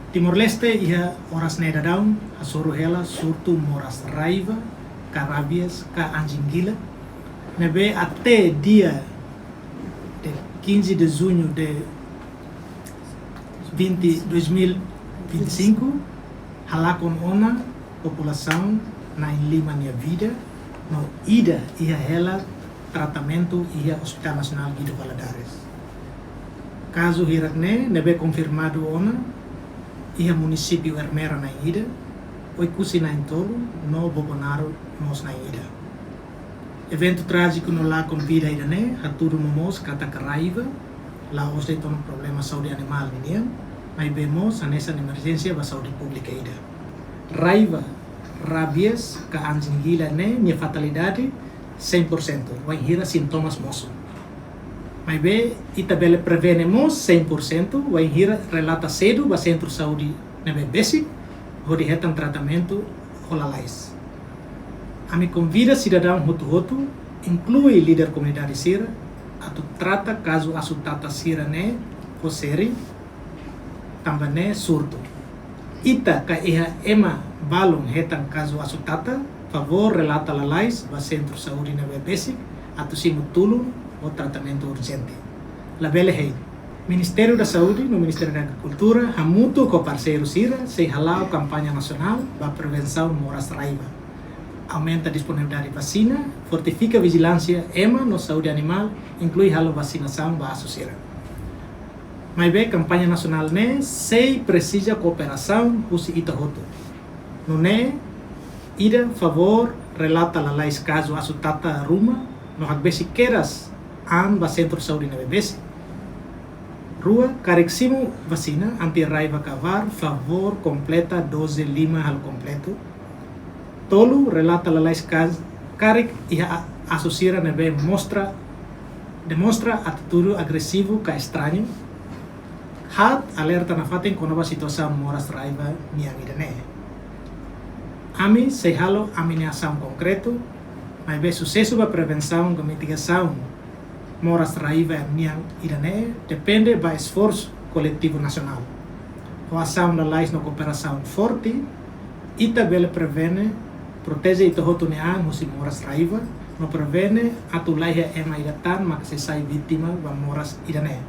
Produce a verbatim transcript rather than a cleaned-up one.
Timor-Leste iha oras ne'e daudaun hasoru hela surtu moras raiva, ka rabies, ka anjing gila, ne'ebé até dia de quinze de junho de vinte, dois mil e vinte e cinco, halakon ona populasaun na'in-lima nia vida, no ida iha hela tratamentu iha Hospital Nasionál Guido Valadares. Kazu hirak-ne'e ne'ebé konfirmadu ona iha munisípiu Ermera na'in-ida, Oekusi na'in-tolu, no Bobonaro mós na'in-ida. Eventu trájiku no lakon vida ida-ne'e hatudu momoos katak raiva la'ós de'it ona problema saúde animál ninian, maibé mós hanesan emerjénsia ba saúde públika ida. Raiva, rabies, ka anjing gila ne'e nia fatalidade cem por cento wainhira sintomas mosu. Maibé ita bele prevene mós cem por cento wainhira relata sedu ba sentru saúde ne'ebé besik, hodi hetan tratamentu ho lalais. Ami konvida sidadaun hotu-hotu, inklui líder komunidade sira, atu trata kazu asu-tata sira-ne'e ho sériu, tanba ne'e surtu. Ita ka iha ema balun hetan kazu asu-tata, favór relata lalais ba sentru saúde ne'ebé besik, atu simu tulun ou tratamentu urjente. Labele hein. Ministériu da Saúde no Ministériu da Agrikultura, hamutuk ho parseiru sira, sei hala'o kampaña nasionál ba prevensaun moras raiva, aumenta disponibilidade vasina, fortifika vijilánsia ema no saúde animál, inklui halo vasinasaun ba asu sira. Maibé kampaña nasionál ne'e sei presiza kooperasaun husi ita hotu. Nune'e, ida favór relata lalais kazu asu-tata ruma no hakbesik kedas an ba sentru saúde ne'ebé besik. Rua, karik simu vasina anti-raiva ka var, favór kompleta doze lima halo kompletu. Tolu, relata lalais kaz-, karik iha a-, asu sira ne'ebé mostra, demonstra atitude agresivu ka estrañu. Haat, alerta nafatin kona-ba situasaun moras raiva nian ida-ne'e. Ami sei halo ami-nia asaun konkretu, maibé susesu ba prevensaun ka mitigasaun moras raiva nian ida-ne'e depende ba esforsu koletivu nasionál. Ho asaun lalais no kooperasaun forte, ita bele prevene, proteje ita hotu nia an husi moras raiva, no prevene atu laiha ema ida tan mak sei sai vítima ba moras ida-ne'e.